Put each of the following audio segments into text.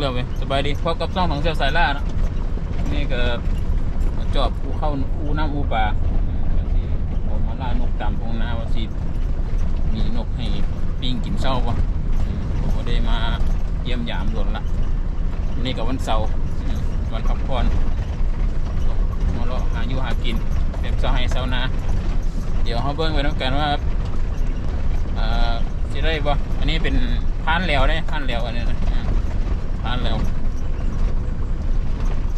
ເລື່ອງເວີຍ ສະບາຍດີ ພົບກັບຊ່ອງຂອງສ່ຽວສາຍລ່າເນາະ. ນີ້ກໍມາຈອບອູເຂົ້າອູນ້ຳອູປາ ວ່າຊິອອກມາລ່ານົກຕາມທົ່ງນາ ວ່າຊິມີນົກໃຫ້ປີ້ງກິນເຊົ້າບໍ່. ອືມ ບໍ່ໄດ້ມາຢ້ຽມຢາມດົນລະ. ມື້ນີ້ກໍວັນເສົາ ອືມ ວັນພັກຜ່ອນ ມາເລາະຫາຢູ່ຫາກິນແບບຊາວໄຮ່ຊາວນາ. ດຽວເຮົາເບິ່ງໄປນຳກັນວ່າ ເອີ ຊິໄດ້ບໍ່? ອັນນີ້ເປັນພານແຫຼວເດ້ ພານແຫຼວອັນນີ້ນະ ອາ ພານແຫຼວ.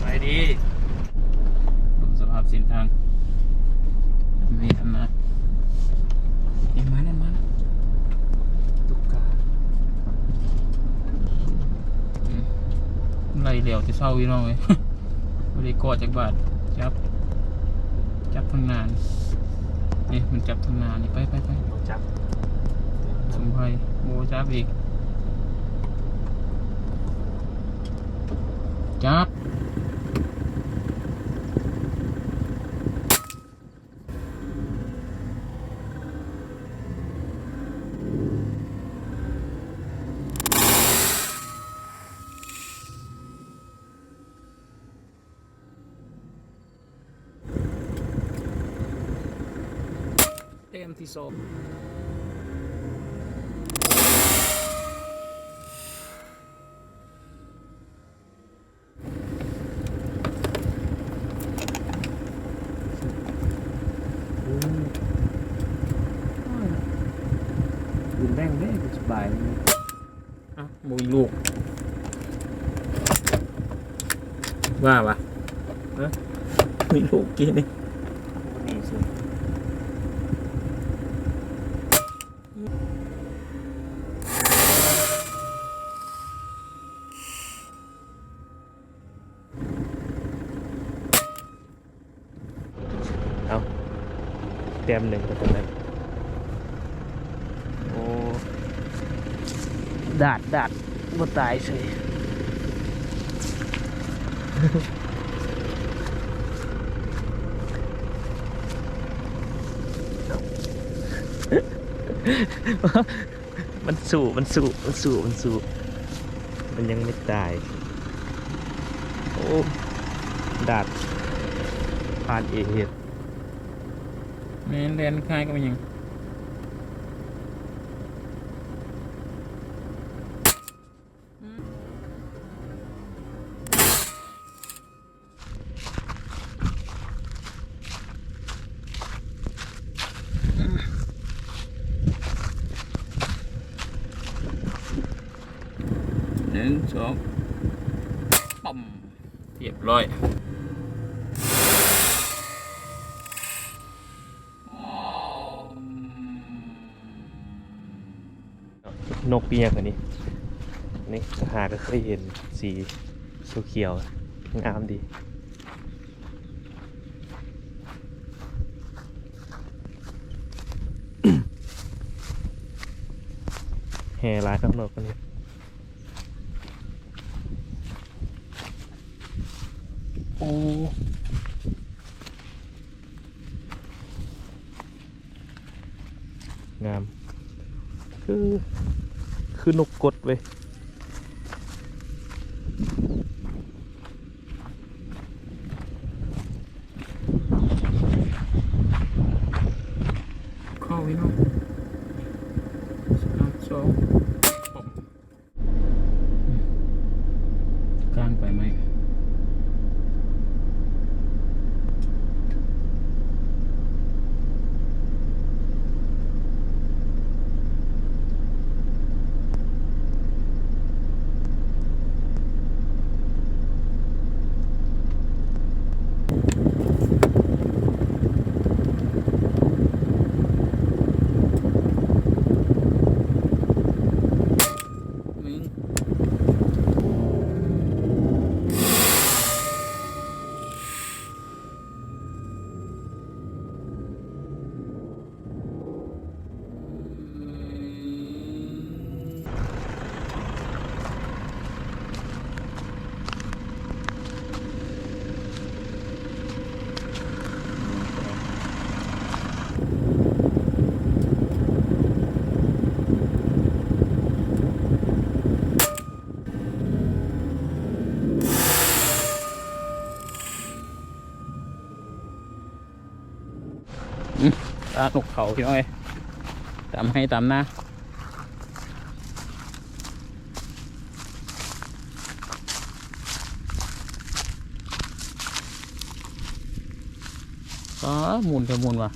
ໄປດີ ເບິ່ງສະພາບເສັ້ນທາງ ນີ້ນະ ເອີ ມາແລ້ວ ມາແລ້ວ ຕຸກກາ ອືມ ໄລ່ແຫຼວແຕ່ເຊົ້າ ພີ່ນ້ອງເອີຍ. ບໍ່ໄດ້ເກາະຈັກບາດ. ຈັບ ຈັບທາງໜ້ານີ້ ເອີ ມັນຈັບທາງໜ້ານີ້. ໄປ ໄປ ໄປ ບໍ່ຈັບ ສົມໄພ ບໍ່ຈັບອີກ. ຈັບ. ແຕ້ມທີສອງ ໂອ້ ກິນແບ່ງເດ້ ສະບາຍ. ອ້າວ ບໍ່ມີລູກ ວ່າວະ ຮະ ມີລູກກິນນີ້ ບໍ່ດີສຸດ. ເອົາ ແຕ້ມໜຶ່ງກໍຕົງນັ້ນ. ໂອ້ ດາດ ດາດ ບໍ່ຕາຍເສຍ. ມັນສູ້ ມັນສູ້ ມັນສູ້ ມັນສູ້ ມັນຍັງໄມ່ຕາຍ. ໂອ້ ດາດ ຜ່ານເອເຮັດ ແມ່ນແລ່ນຄ້າຍກັບຫຍັງ. ໜຶ່ງ ສອງ ປຶ້ມ ຮຽບຮ້ອຍ. ນົກປີຫຍັງອັນນີ້? ນີ້ຫາກໍເຄີຍເຫັນ ສີຂຽວໆ ງາມດີ. ແຮ່ຫຼາຍເນາະນົກອັນນີ້. ໂອ້ ງາມ ຄື ຄືນົກກົດເວີຍ. ເຂົ້າໄປເນາະ ສາມ ສອງ ກາງໄປໄໝ? ໂ ນກเขาพี่น้องเอ้ย ตามไฮ่ตามนา อ๋อ หมุนเถอะหมุนว่ะ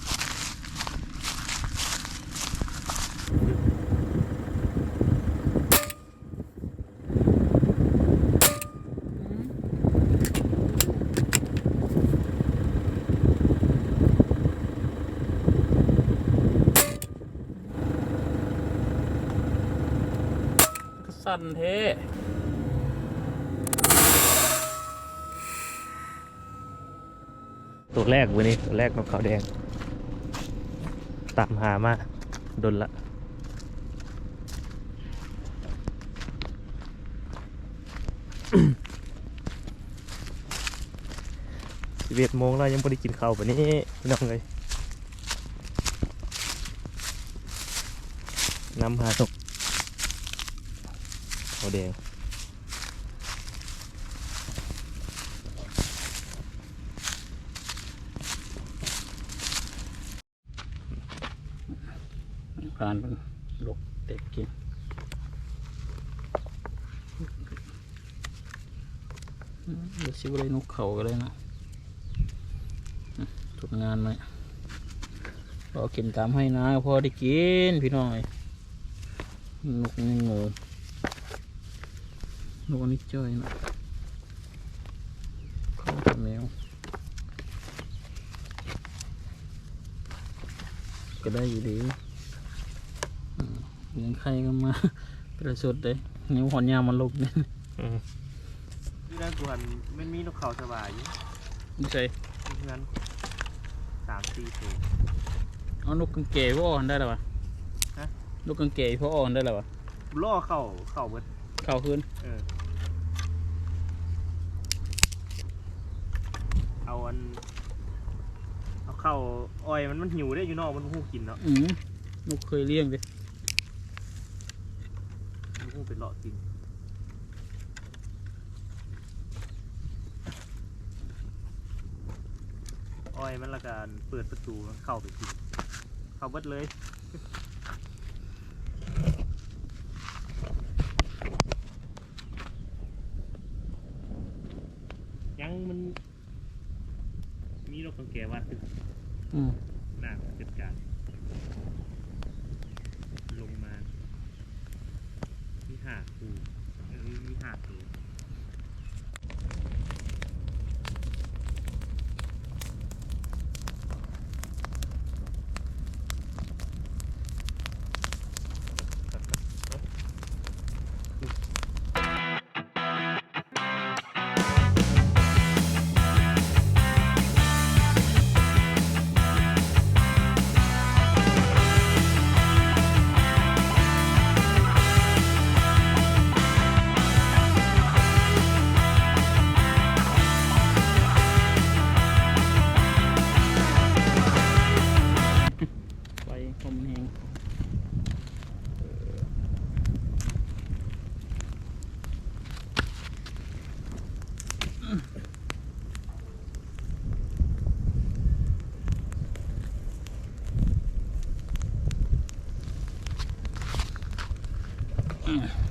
สั่นแท้ ตัวแรกมื้อนี้ ตัวแรกนกเขาแดง ตามหามาดนละ สิบเอ็ดโมงแล้วยังบ่ได้กินข้าวปานนี้พี่น้องเอ้ย นำหานกเขาแดง ผ่านมันลกเต็กกิน อืม เดี๋ยวสิบ่ได้นกเขาก็ได้นะ อืม ทุกงานไหม พอกินตามไฮ่นา พอได้กินพี่น้องเอ้ย นกนี่โง่ นกอันนี้จ้อยนะ เขากับแมว ก็ได้อยู่ดี อืม เลี้ยงไข่กันมา เป็นสุดเลย ยังหอนยามมันลกเนี่ย อืม นี่นะ กูหัน มันมีนกเขาสบายอยู่ อยู่ไส อยู่เฮือน สามสี่ตัว เอานกกังแกพ่อออกได้แล้ววะ ฮะ นกกังแกพ่อออกได้แล้ววะ ล่อเข้า เข้าเบิด เข้าคืน เออ เอาอัน เอาเข้าอ้อยมัน มันหิวเด้ อยู่นอกมันบ่ฮู้กินเนาะ อืม นกเคยเลี้ยงเด้ มันคงไปเลาะกิน อ้อยมันละกันเปิดประตูมันเข้าไปกิน เข้าเบิดเลย ยังมัน มีนกกังแกวัดอยู่ อืม น่าจัดการ ลงมา มีห้าคู่ เออ มีห้าตัว ไฟคอมแฮง อืม